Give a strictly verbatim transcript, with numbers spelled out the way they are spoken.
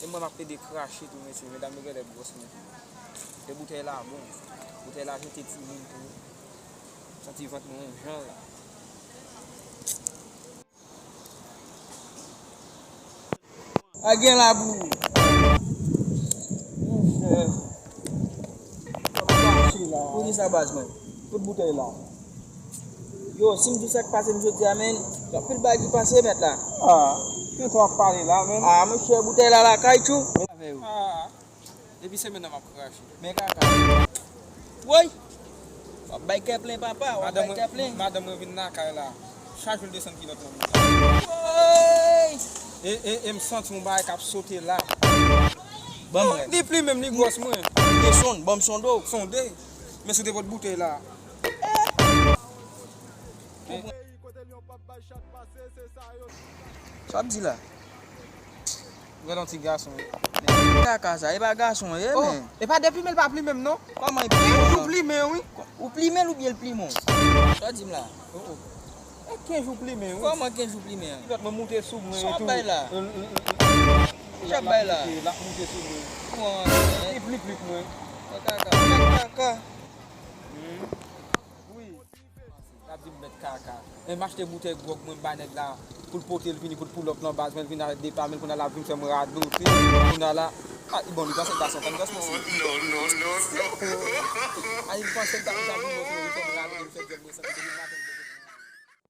Mwen m ap plede krache tou, mesye, medam yo genlè gwòs mwen tou. E boutèy la bon. Boutèy la jete timoun tou. Santi vant mwen yon jan la. A gen labou. Monchè. Pou ki sa baz mwen? Tout boutèy la. Yo, si m di w sa k pase m jodi a, menn, gen anpil bagay ki pase, mèt la. Ah, ki w ap pale la, menn? Ah, monchè, boutèy la lakay, tchou. Ah, depi semèn nan m ap krache. Men kaka. Woy! W ap bay kè plen, papa, w ap bay kè plen. Madanm mwen vin lakay la. Chak jou l desann kilòt nan mwen. Woy! E, e, e m santi yon bagay k ap sote la. Ban m rèd. Li plimen m, li gwòs mwen. Li sonn, ban m sonde w. Sonde. Men si w te pot boutèy la. Sa w ap di la? Gade yon ti gason. Kaka sa, e pa gason ye, oh, men. E pa depi men l pa plimen m, non. Kòman e plimen w? Kenz jou plimen, wi. Ou plimen l oubyen l plimen w? Sa w di m la? Oh, oh. E kenz jou plimen, wi. Kòman kenz jou plimen an? Kilòt mwen moute sou mwen tou. Sa w ap bay la? Sa w ap bay la? L ap moute sou mwen. Kòman? Li pli pli k mwen. Kaka, kaka. Wi. L ap di m mèt kaka. Men m achte boutèy gwòg mwen m ba nèg la pou l pote l vini pou l pull up nan baz mwen, l vin al depa men l kounye a l ap vin fè m radote. Kounye a la, ah, bon, li panse l ta santan gwòs mwen se. Ah, li panse l ta, li ta vin gwòs mwen, li fè m radote, m fè djòl mwen santi depi maten.